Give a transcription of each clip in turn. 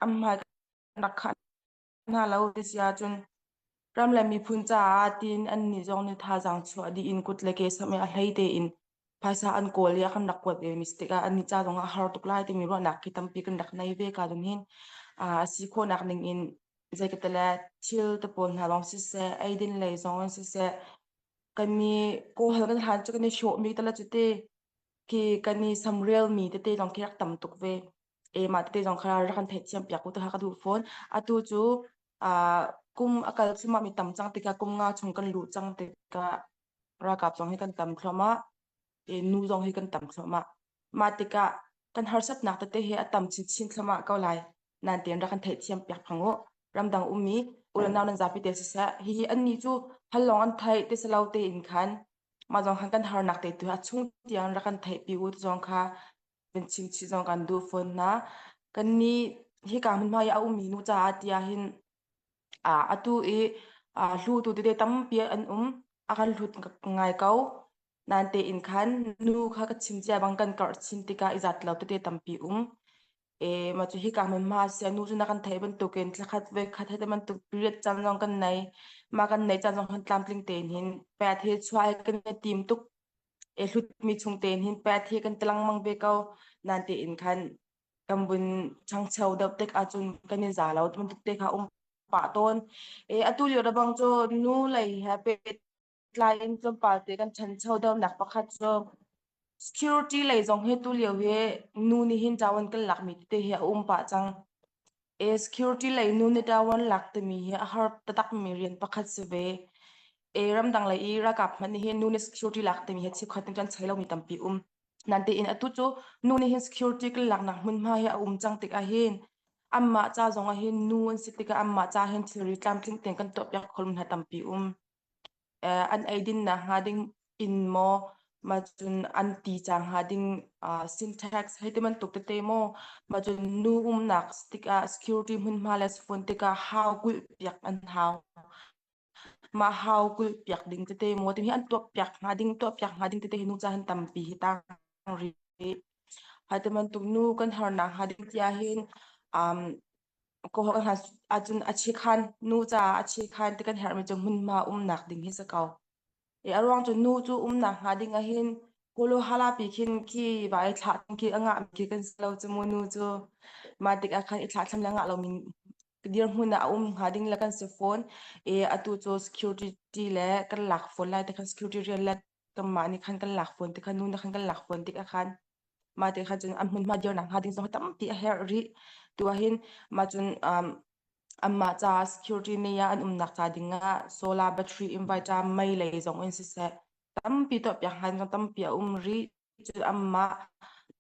An hmai kan rak khah hna lo ti si ahcun ram le miphun caah tiin annih zong nih thazaang chuah dih in kut le ke samh i a hlei tein phaisa an kawl i a kan rak kuat ve mi si tikah annih ca zongah a har tuk lai timi ruahnak khi tampi kan rak nei ve ka dun hin a si khawhnak ning in zeikatele thil te pawl hna lawng siseh eidin lei zong in siseh kan i kawhal kan hlan cu kan i hrawhmi tala cu te khi kan i samrel mi tete zong khi rak tam tuk ve. E mah tete zong kha rak kan theihthiam piak u ti kha ka duh fawn. Atu cu kum a kal thluahmah mi tam cang tikah kum nga chung kan luh cang tikah ralkap zong hi kan tam thluahmah i nu zong hi kan tam thluahmah. Mah tikah kan harsatnak tete hi a tam chinchin thluahmah ko lai. Nan tein rak kan theihthiam piak phang u. Ramdang ummi u le nau nan zapi te siseh hihi annih cu hal lawng an theih ti si lo tein khan mah zong khan kan harnak te tu a chung tiang rak kan theihpi u ti zong kha kan chimchih zong kan duh fawn hna. Kannih hika hmunhma i a ummi nu caah tiah hin atu i hlutu tete tampi an um. A kan hlut ngai ko. Nain tein khan nu kha ka chim cia bang kan karh chin tikah i zat lo tete tampi um. E mah cu hika hmunhma sia nu cu na kan theih bantukin thlakhat ve khat hei bantuk period caan zong kan nei. Mah kan nei caan zong han tlamtling tein hin pet he chuah he kan i tim tuk e hlutmi chung tein hin pet hi kan ti lengmang ve ko. Nain tein khan kan vun ṭhangcho deuh tik ahcun kan i za lo bantuk te kha um pah tawn. E atu lio da bang cu nu lei he pehtlai in tlawmpal te kan ṭhancho deuhnak pakhat cu security lei zong hi tu lio hi nu nih hin ṭawan kan lakmi tete hi a um pah cang. E security lei nu nih ṭawan lak timi hi a har taktakmi rian pakhat si ve. E ramdang lei i ralkap hmanh nih hin nu nih security lak timi hi chikkhat in kan chei lomi tampi um. Nan tein atu cu nu nih hin security kan laknak hmunhma hi a um cang tikah hin anmah ca zong ah hin nu an si tikah anmah ca hin thilri tlamtling tein kan tuahpiak kho hna tampi um. An eidinnak hnga ding inn maw mah cun an ti cang hnga ding syntax hei ti bantuk tete maw mah cun nu umnak tikah security hmunhma le fawn tikah hau kulh piak an hau. Mah hau kulh piak ding tete maw timi hi an tuah piak hnga ding tuah piak hnga ding tete hi nu ca hin tampi hi tang rih. Hai ti bantuk nu kan harnak hnga ding tiah hin um, kawhawk hna ahcun a chikhan nu caah a chikhan ti kan herhmi cu hmunhma umnak ding hi si ko. E a ruang cu nu cu umnak hnga ding ahhin kolo hala pi khin khi va i thlah khi a ngah mi khi kan si lo cu mu nu cu mah tikah khan i thlah thlam le ngah lomi dirhmun ah a um hnga ding le kan si fawn. E atu cu security le kan lak fawn lai te khan security rian le kanmah nih khan kan lak fawn ti khan nu nih khan kan lak fawn tikah khan mah te khan cun an hmunhma dirnak hnga ding zong tampi a herh rih. Tu ahhin mah cun um, anmah caah security nei ah an umnak ca ding ah solar battery inverter mei lei zong in siseh tampi tuahpiak hnga ding tampi a um rih. Cun anmah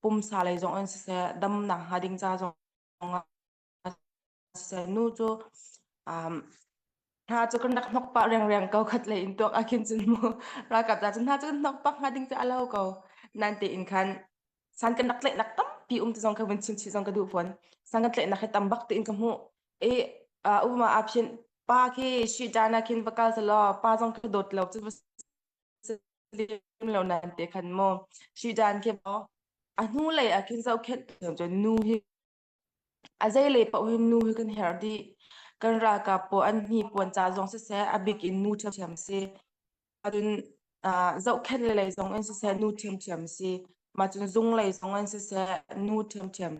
pumsa lei zong in siseh damnak hnga ding ca zong ah siseh nu cu um, hna cu kan rak hnok pah rengreng ko khat lei in tuak ah khin cun mu ralkap ca cun hna cu kan hnok pak hnga ding cu a lo ko nan tein khan san kan rak tlaihnak tampi um ti zong ka vun chim chih zong ka duh fawn san kan tlaihnak hi tam bak tein ka hmuh i uma a phin pa khi shi jana khin va kal selaw pa zong ka dawt lo cu lim lo nan te khan mu shi jan khi a hnu lei ah khin zohkhenh cun nu hi A zeilei paoh hin nu hi kan herh dih. Kan ralkap pawl an hnipuan ca zong siseh, a bik in nu ṭhiamṭhiam a si. Cun zohkhenh lei zong in siseh, nu ṭhiamṭhiam a si. Mah cun zung lei zong in siseh, nu ṭhiamṭhiam.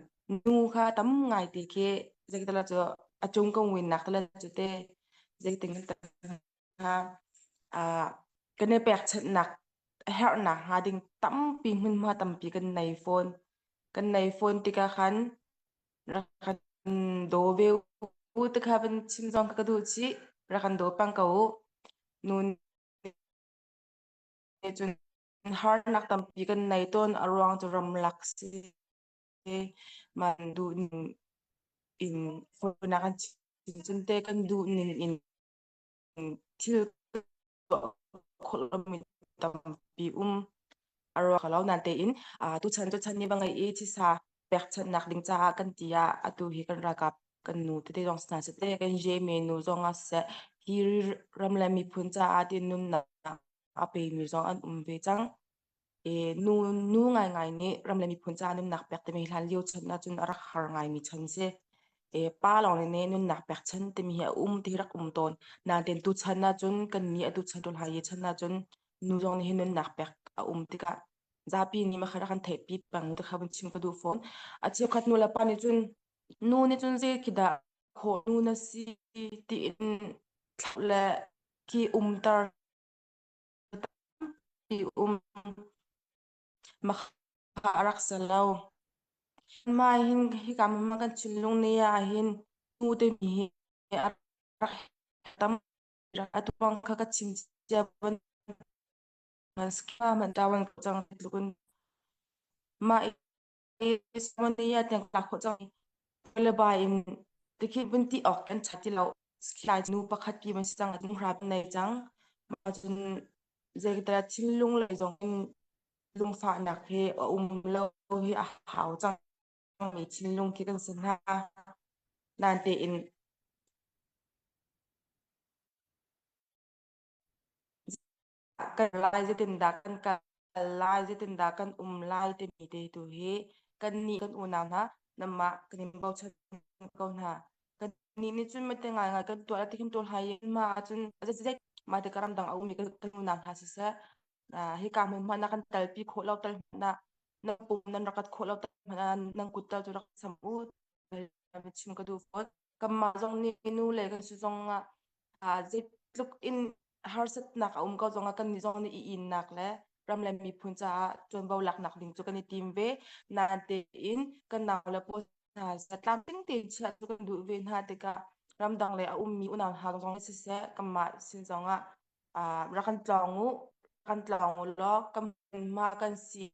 Nu kha tam ngai ti khi zeital cu a cung kan winnak tala cu te zeitin kha kan i pekchanhnak a herhnak hnga ding tampi hmunhma tampi kan nei fawn. Kan nei fawn tikah khan rak kan daw ve u ti kha van chim zong ka duh chih. Rak kan daw peng ko u. Nu nih cun harnak tampi kan nei tawn a ruang cu ramlak si. Man duh ning in fawinak kan chim cun te kan duh ning in thil tuah khawh lomi tampi um a ruak lo nain tein tuchan cu chan nih va ngei i thisa pekchanhnak ding caah kan ti ah atu hi kan ralkap kan nu tete zong hna siseh kan Jeme nu zong ah siseh hi ram le miphun caah ti nunnak a pemi zong an um ve cang. E, nu nu ngaingai nih ram le miphun caah nunnak pek timi hlan lio chan ahcun a rak har ngaimi chan si. Pa lawng nih nih nunnak pekchanh timi hi a um ti hi rak um tawn. Nain tuchan ahcun kannih atu chan tu hla i chan ahcun nu zong nih hin nunnak pek a um tikah zapi nih mah kha rak kan theihpi peng ti kha vun chim ka duh fawn. A cheukhat nu le pa nih cun nu nih cun zei khi dah khawh nu na si tiin thlauh le khi umter tampi um mah kha a rak si lo. Mah hin hika hmun kan thinlung ni ah hin nu timi hi a rak tam atu bang kha ka chim cia man tawan cang tluk in mah i tiang ka khawh cang le ba in tikhi vun ti awk kan chat ti lo lai nu pakhat pi man si cang hra nei cang ma cun zeidah thinlung lei zong in lungfahnak he a um lo hi a hau cang mi thinlung khi kan si hna nan tein kan lai zeitindah kan kal lai zeitindah kan um lai timi te tu hi kannih kan unau hna nanmah kan in bochan ko hna. Kannih nih cun mate ngaingai kan tuah ti kan tuah lai i mah ahcun zeizei mah tikah ramdang a ummi kan unau hna siseh hika hmun hmanh ah kan talpi khawh lo tal hmanh ah nan pum nan rak kat khawh lo tal hmanh ah nan kut tal cu rak sam u chim ka duh fawn. Kanmah zong nih nu le kan si zong ah zeitluk in harsatnak a um ko zong ah kannih zong nih i innak le ram le miphun caah ṭuanvo laknak ding cu kan i tim ve. Nain tein kan nau le pawl hna tlamtling tein chiah cu kan duh ve hna tikah ramdang le a ummi unau hna zong siseh kanmah sin zong ah rak kan tlawng u, kan tlawng u law kanmah kan si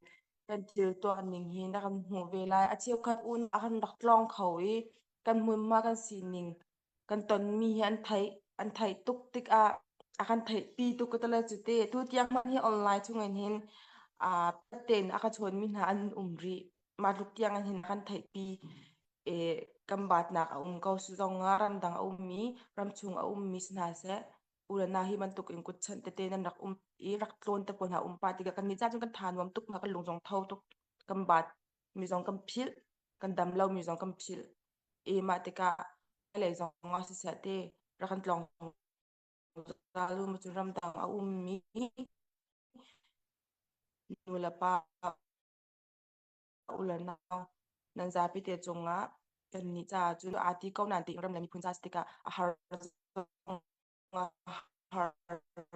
kan thil tuah ning hi na kan hmuh ve lai. A cheukhat un a kan rak tlawng kho i kan hmunhma kan sining kan tonmi hi an theih tuk tikah a kan theihpi tuk ka tale cu te tu tiang hmanh hi online chungin hin tein a ka chawnmi hna an um rih. Mah tluk tiang in hin kan theihpi e kan batnak a um ko si zong ah ramdang a ummi ramchung a ummi si hna seh u le na hi bantuk in kutchanh tete nan rak um i rak tlawn te pawl hna um pah tikah kan nih ca cun kan tha nuam tuk ma kan lung zong tho tuk kan bat mi zong kan philh kan dam lo mi zong kan philh i mah tikah lei zong ah siseh te rak kan tlawng zalu ma cun ramdang a ummi nu le pa u le nau nan zapi te cungah kannih caah cun aa ti ko nain tiin ram le miphun ca si tikah a har zong a har.